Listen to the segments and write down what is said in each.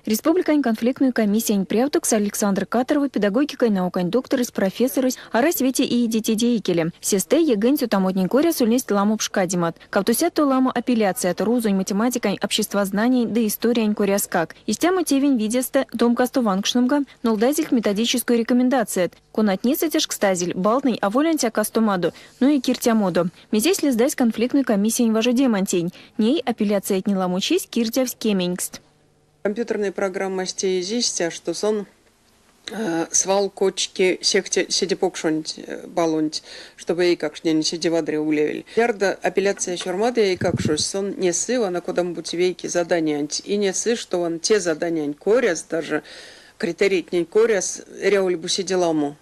Республикань конфликтной комиссиянь прявтокс Александр Каторова педагогикань наукань докторось, профессорось арась 5 иеде теде икеле. Сестэ ЕГЭ-нь цётамотнень коряс ульнесть ламо пшкадемат. 200-то ламо апелляцият рузонь, математикань, обществознаниянь ды историянь коряскак. Истямо тевень видестэ, домкасто ванкшномга, нолдазельть методической рекомендацият, конатнесэ тешкстазель баллтнэнь аволь ансяк кастомадо, но и киртямодо. Мезесь лездась конфликтной комиссиянь важодемантень. Ней апелляциятнень ламочись киртявсь кеменьксть. Компьютерной программась теезь истя, што сон свал кочки седе покшонть баллонть, чтобы эйкакштнень седе вадря улевель. Зярдо апелляция сёрмады эйкакшось, сон несы вана кодамо-бути вейке заданиянть и несы, што он те заданиянть коряс, даже критерийтнень коряс эряволь бу седе ламо,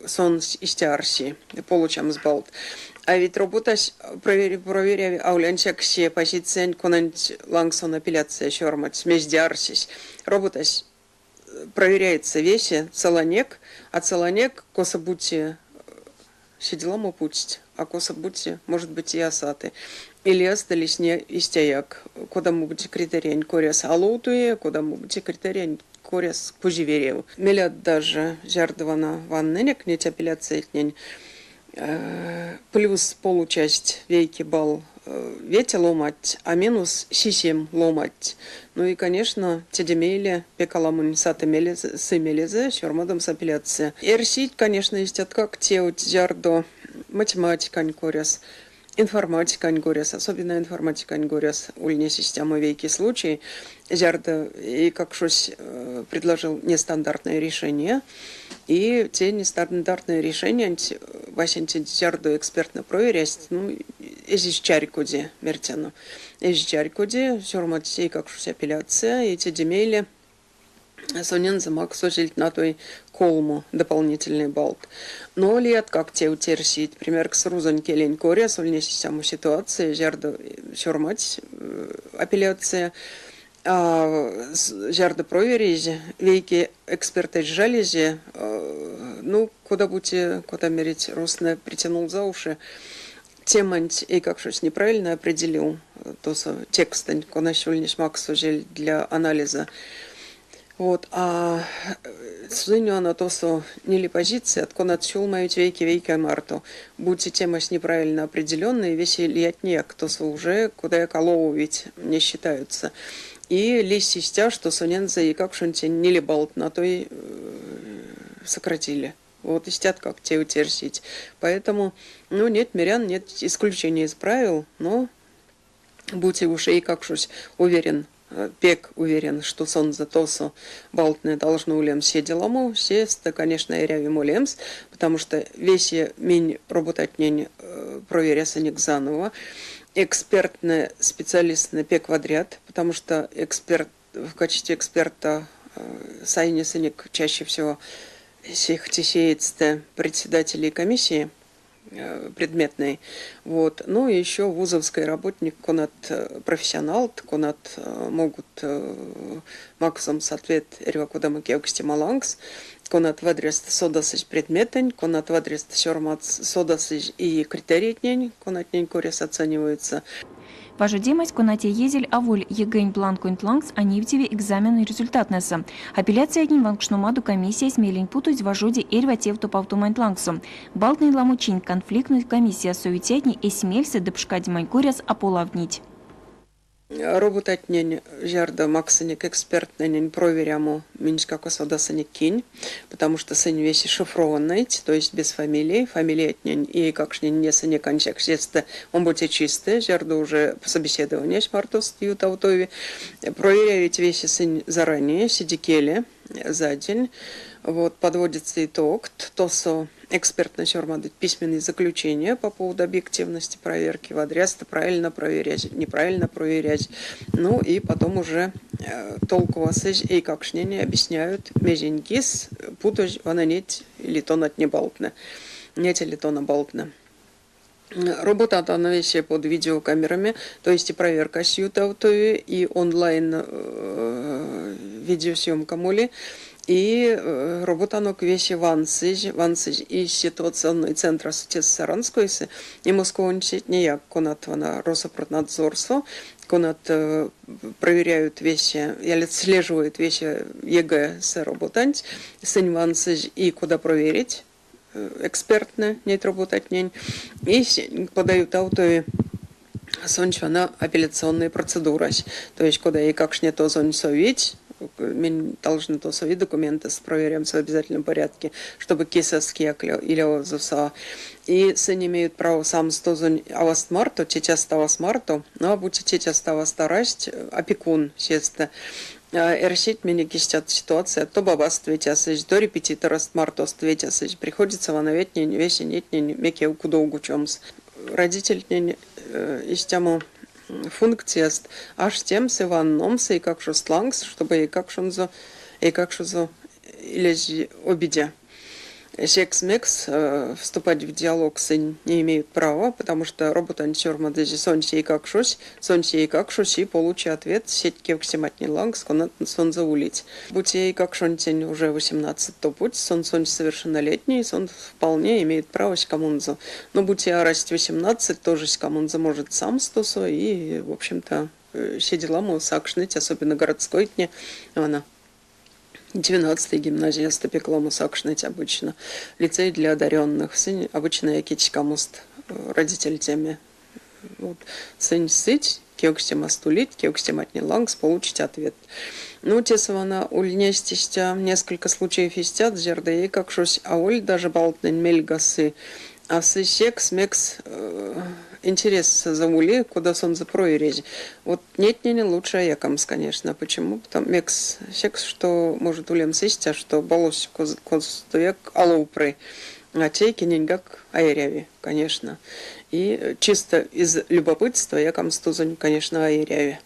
сон истя арси, получамс баллт. А ведь роботась проверяви аволь ансяк се позициянть, конанть лангс сон апелляция сёрмадсь, мезде арсесь. Роботась проверяется весе целанек, а целанек косо-бути седе ламо путсть, а косо-бути, может быть, и а саты. Или лисни истяяк, кодамо-бути критериянь коряс алов туи, кодамо-бути критериянь коряс кузи верев. Мелят даже зярдо вана ваннынек неть апелляциятнень, плюс получасть вейке балл 5 ломанть, а минус 7 ломанть. Ну и, конечно, теде мейле пек аламонь саты сы мелезэ сёрмадомс апелляция. Эрсить, конечно, истяткак тевть, зярдо математикань коряс, информатикань коряс, особенно информатикань коряс ульнесь истямо вейке случай, зярдо эйкакшось предложил нестандартное решение, и те нестандартные решения васенце зярдо экспертнэ проверясть, ну, эзизь чарькоде, мертяно. Эзизь чарькоде, сёрмадсь эйкакшось апелляция, и теде мейле сонензэ максозельть натой 3 дополнительные баллт. Но лияткак тевть эрсить, примеркс, рузонь келень коряс ульнесь истямо ситуация, зярдо сёрмадсь апелляция, зярдо проверизь, вейке экспертэсь жализе, ну, кода-бути, кода мерить рузтнэ, притянул за уши, теманть эйкакшось неправильно определил, тосо текстэнть, конась ульнесь максозель для анализа. Вот, а сынь вана тосо ниле позицият, конат сюлмавить вейке вейке марто. Бути темась неправильно определенная, весе лиятнеяк тосо уже кодаяк а лововить, не считаются. И лиссь истя, што сонензэ эйкакшонтень ниле баллт натой сократили. Вот истяткак тевть эрсить. Поэтому, ну, нет, мерян, нет исключения из правил, но бути уж эйкакшось уверен, пек уверен, што сонзэ тосо баллтнэ должны улемс седе ламо, сестэ, конечно, эряви молемс, потому что весе минь роботатнень проверясынек заново. Экспертнэ, специалисттнэ пек вадрят, потому что эксперт в качестве эксперта сайнесынек чаще всего сехте сеедьстэ председателей комиссии предметной. Вот. Ну и еще вузовской работник, конат профессионалт, конат могут максомс ответ эрьва кодамо кевкстема лангс, конат вадрясто содасызь предметэнть, конат вадрясто содасызь и критерийтнень, конатнень коряс оцениваются. Важодемась, кона теезель аволь ЕГЭ-нь бланконть лангс, а невтеви экзаменэнь результаттнэсэ. Апелляциятнень ванкшномадо комиссиясь мелень путозь важоди эрьва тев топавтоманть лангсо. Баллтнэнь ламочинть конфликтной комиссияс совицятне эсь мельсэ ды пшкадемань коряс а полавтнить. Роботатнень зярдо макссынек эксперттнэнень проверямо, минськак а содасынек кинь, потому что сынь весе шифрованнойть, то есть без фамилии, фамилиятнень и эйкакштнень несынек ансяк сестэ омбоце чистэ, зярдо уже собеседованиясь мартост ютавтови. Проверявить весе сынь заранее, седикеле, за день. Вот, подводится итог, тосо экспертнэ сёрмадыть письменные заключения по поводу объективности проверки, вадрясто правильно проверять, неправильно проверять. Ну и потом уже толковасызь эйкакштненень, объясняют, мезень кис путозь вана неть или тонатне баллтнэ, неть или тона баллтнэ. Роботатано весе под видеокамерами, то есть и проверкась ютавтови, и онлайн видеосъемка моли. И роботанок весе вансызь, вансызь и ситуационный центр Саранскойсэ, и Московоньсетнеяк, конат вана Рособрнадзорсо, конат проверяют весе, или отслеживают весе ЕГЭ-сэ роботанть, сынь вансызь и куда проверить экспертно неть роботатнень, и подают автови сонсь вана апелляционной процедурась. То есть, кода эйкакштне тозонь совить, должны тосо и документы проверяем в обязательном порядке, чтобы кисэст кияк илязо са. И сынь имеют право самс тозонь аваст марто, тетяст аваст марто, ну а бути тетяст аваст арасть, опекун сестэ. Эрсить минек истят ситуация, то бабаст ветясызь, то репетиторост мартост ветясызь. Приходится вана ветнень, весе нетнень мекев кудов кучомс. Родительтнень истямо функцияст аштемс и ванномс эйкакшост лангс, чтобы эйкакшонзо, эйкакшозо илязь обидя. Секс мекс вступать в диалог сынь не имеют права, потому что роботанть сёрмадызе сонсь эйкакшось, сонсь эйкакшось и получи ответ сеть кевкстематнень лангс, конат сонзэ улить. Бути эйкакшонтень уже 18, то путь, сон сонсь совершеннолетний, сон вполне имеет право ськамонзо. Но бути арасть 18, тоже ськамонзо может самс тосо и, в общем-то, все дела сакшныть, особенно городской она. 12-й гимназиясто пек ламо сакшныть обычно. Лицей для одаренных. Сынь обычно якить ськамост родительтеме. Вот. Сынь сыть, кевкстемаст улить, кевкстематнень лангс, получить ответ. Ну, тесэ вана ульнесть истя, несколько случаев истят, зярдо эйкакшось аволь даже баллтнэнь мельга сы, а сы секс, мекс интересэзэ ули, кода сонзэ проверить. Вот нетнень лучше якамс, конечно. Почему? Потому мекс секс, что может улемс истя, что баллось костояк алов пры. А те киненьгак а эряви, конечно. И чисто из любопытства якамс тозонь, конечно, а эряви.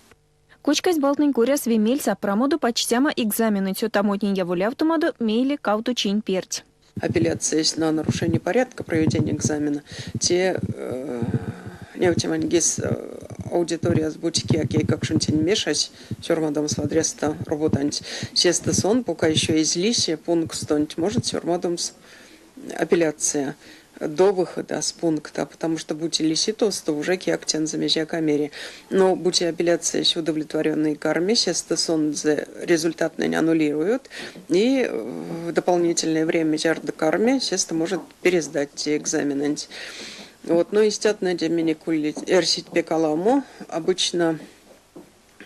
Кочказь баллтнэнь коряс ве мельс а прамодо пачтяма экзаменэнь цётамотнень яволявтомадо мейле 2 чинь перть. Апелляциясь на нарушение порядка проведения экзамена, те невтемань кис аудиторияс бути кияк эйкакшонтень мешась сёрмадомс вадрясто роботанть, сестэ сон, пока еще эзь лисе пунктстонть, может сёрмадомс апелляция до выхода с пункта, потому что бути лиси тосто, уже кияк тензэ мезеяк а мери. Но бути апелляция удовлетворенной карми, сестэ сонзэ результаттнэнь аннулируют, и в дополнительное время зярдо карми, сестэ может пересдать те экзаменэнть. Вот. Но истятнэ минек эрсить пек аламо, обычно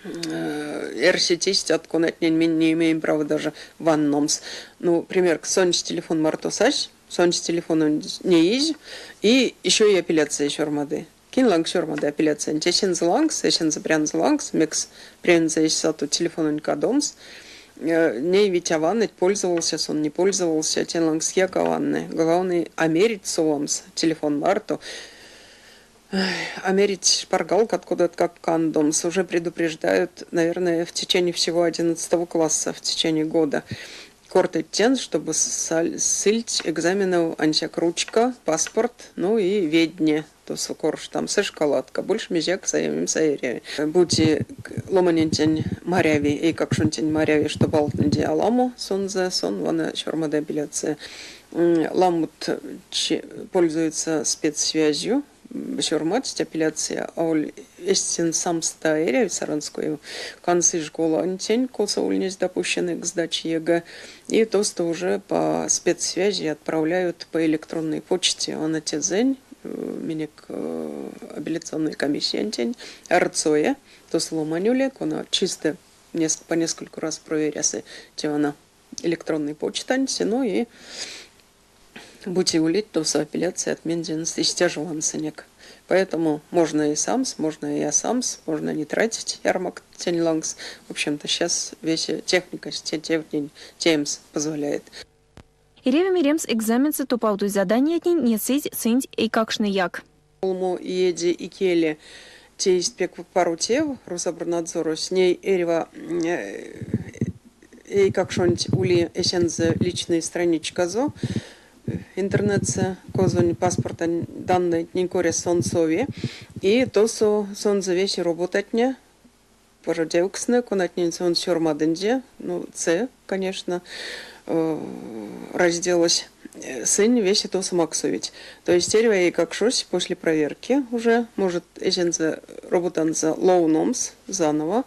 эрсить истят, конатнень минь не имеем права даже ванномс. Ну, пример, сонсь телефон марто сась, сонсь телефононть неизь, и еще и апелляция сёрмады. Кинь лангс сёрмады апелляция? Эсензэ лангс, эсензэ прянзо лангс, мекс превензэ эзь сато телефононть кадомс. Ней ведь а ваныть, пользовался сон, не пользовался, тень лангс кияк а ванны. Главное, а мерить совамс телефон марто, а мерить шпаргалкат кодаткак кандомс. Уже предупреждают, наверное, в течение всего 11 класса, в течение года. Кортыть тенст, чтобы сыльть экзаменэв ансяк ручка, паспорт, ну и ведне, тосо корштамс, шоколадка. Больше мезеяк саемс а эряви. Бути ломанентень маряви, эйкакшонтень маряви, что баллтнэде аламо сонзэ, сон вана сёрмады апелляция. Ламот пользуются спецсвязью, сёрмадсть апелляция, аволь эсенст самс а эряви Саранскоев, кандсызь школантень, косо ульнесть допущены к сдаче ЕГЭ, и тосто уже по спецсвязи отправляют по электронной почте вана тезэнь, минек апелляционной комиссиянтень, РЦО, тосо ломань ули, кона чисто по нескольку раз проверясы те вана электронной почтанть, ну и бути улить, тосо апелляцият минь тенст истя жо вансынек. Поэтому можно и самс, можно и а самс, можно не тратить ярмакт тень лангс. В общем-то, сейчас весь техника теемс позволяет. Эряви меремс, экзаменсэ топавтозь заданиятнень несызь сынсь эйкакштнеяк. 3 иеде икеле тейсть пек паро тев Рособрнадзорось. Ней эрьва эйкакшонть ули эсензэ личной страничказо интернетсэ, козонь паспортонь даннойтнень коряс сон сови. И тосо сонзэ весе роботатне. Важодевкстнэ, конатнень сон сёрмадынзе, ну, Ц, конечно, разделэсь, сынь весе тосо максовить. То есть эрьва эйкакшось после проверки уже может эсензэ роботанзо ловномс заново,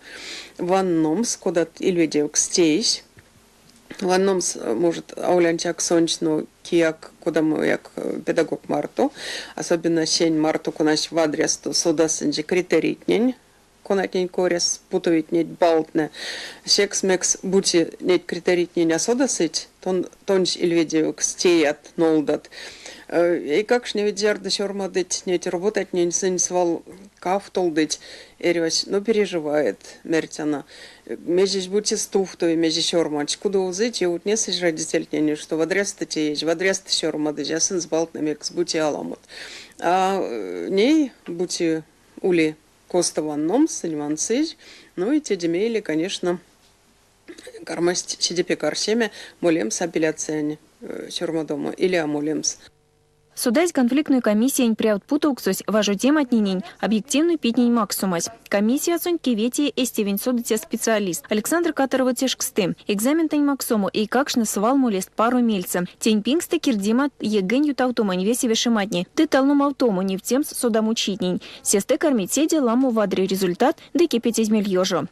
ванномс, кодат ильведевкст тейсь. Ванномс может аволь ансяк сонсь, но кияк, кодамояк педагог марто, особенно сень марто, конась вадрясто содасынзе критерийтнень, конатнень коряс путовить неть баллтнэ. Секс мекс бути неть критерийтнень а содасыть, тон тонсь ильведевкс теят, нолдат. Эйкакштне ведь зярдо сёрмадыть неть роботатнень, сынь свал кавтолдыть, эрьвась, но переживает, мертяно. Мезесь-бути стувтови, мезе сёрмадсь. Кудов озыть, ёвтнесызь родительтненень, што вадрясто теезь, вадрясто сёрмадызь, а сынст баллтнэ мекс-бути аламот. А ней бути ули косто ванномс, сынь вансызь. Ну и теде мейле, конечно, кармасть седе пек арсеме молемс апелляциянь сёрмадомо или а молемс. Содазь, конфликтной комиссиянь прявт путовксось важодематненень объективной питнень максомась. Комиссиясонть кеветее эсь тевень содыця специалистт. Александра Каторова тешксты, экзаментэнь максомо эйкакштне свал молест паро мельсэ. Тень пингстэ кирдемат ЕГЭ-нь ютавтомань весе вешематне ды талномавтомо невтемс содамочитнень. Сестэ кармить седе ламо вадря результатт ды кепетезь мельёжо.